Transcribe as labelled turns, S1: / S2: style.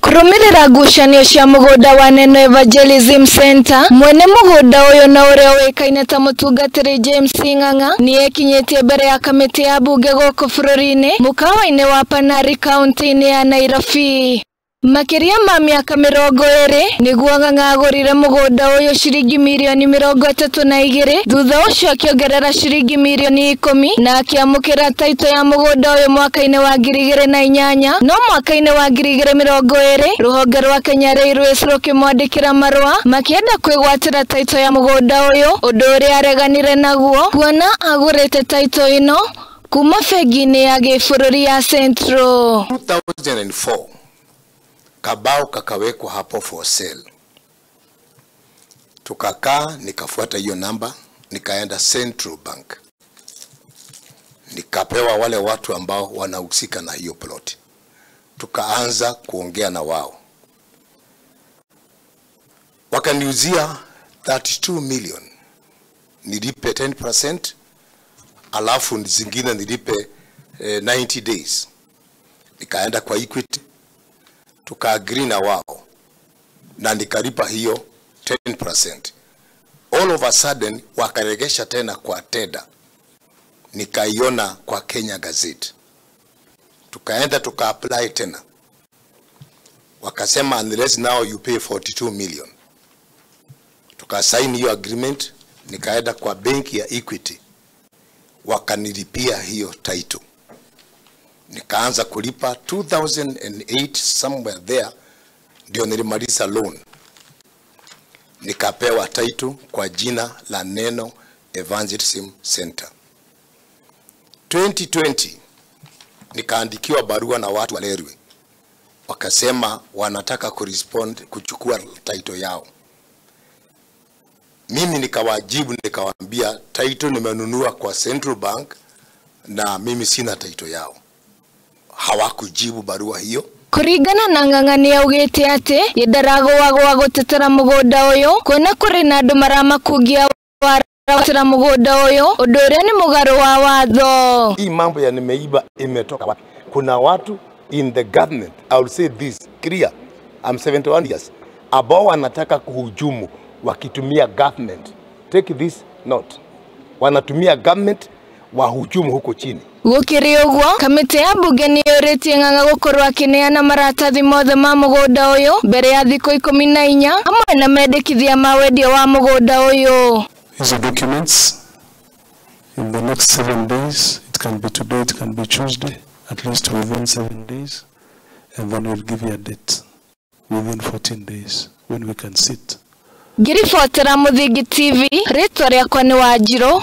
S1: Kũrũmĩrĩra ngucanio cia mũgũnda wa Neno Evangelism Center, mwene mũgũnda ũyũ na ũrĩa ũĩkaine ta mũtungatĩri James Ng'ang'a nĩekinyĩtie mbere ya kamĩtĩ ya mbunge gũkũ bũrũri-inĩ mũkawa-inĩ wa Panari kaunti-inĩ ya Nairobi. Makĩria ma mĩaka 20 nĩguo Ng'ang'a agũrire mũgũnda ũyũ ciringi mirioni 32, thutha ũcio akĩongerera ciringi mirioni 10 na akĩamũkĩra taito ya mũgũnda ũyũ mwaka-inĩ wa 2008. No mwaka-inĩ wa 2020 rũhonge rwa Kenya Railways rũkĩmwandĩkĩra marũa makĩenda kwĩgwatĩra taito ya mũgũnda ũyũ, ũndũ ũrĩa areganire naguo kuona agũrĩte taito ĩno kuma bengi-inĩ ya gĩbũrũri ya Central.
S2: 2004 kabao kakawekwa hapo for sale. Tukakaa, nikafuata hiyo namba, nikaenda Central Bank. Nikapewa wale watu ambao wanahusika na hiyo plot. Tukaanza kuongea na wao. Wakaniuzia 32 million. Nilipe 10%, alafu zingine nilipe 90 days. Nikaenda kwa Equity, tuka-agree na wao na nikalipa hiyo 10%. All of a sudden wakaregesha tena kwa tenda, nikaiona kwa Kenya Gazette. Tukaenda tuka-apply tena, wakasema unless now you pay 42 million. Tukasign hiyo agreement, nikaenda kwa benki ya Equity, wakanilipia hiyo title. Nikaanza kulipa 2008 somewhere there, ndio nilimaliza loan. Nikapewa title kwa jina la Neno Evangelism Center. 2020 nikaandikiwa barua na watu wa Lerwe, wakasema wanataka kurespond kuchukua title yao. Mimi nikawajibu nikawaambia title nimenunua kwa Central Bank na mimi sina title yao. Hawakujibu barua hiyo.
S1: Kũringana na Ng'ang'a nĩaugĩte atĩ ye ndaragũagũa gũtetera mũgũnda ũyũ kuona kũrĩ na andũ maramakungia wara mũgũnda ũyũ, ũndũ ũrĩa nĩ mũgarũ wa watho.
S2: Hii mambo ya nimeiba imetoka wapi? Kuna watu in the government, I will say this clear, I'm 71 years, ambao wanataka kuhujumu wakitumia government. Take this note. Wanatumia government wahujumu huko chini.
S1: Gũkĩrĩ ũguo, kamĩtĩ ya mbunge nĩyũrĩtie Ng'ang'a gũkorwo akĩneana maratathi mothe ma mũgũnda ũyũ mbere ya thikũ 14 hamwe na mendekithia ma wendia wa mũgũnda ũyũ.
S3: Hizo documents in the next 7 days, it can be today, it can be Tuesday, at least within 7 days, and then we'll give you a date within 14 days when we can sit.
S1: Ngĩribotera Mũthingi TV, rĩtwa rĩakwa nĩ Wanjirũ.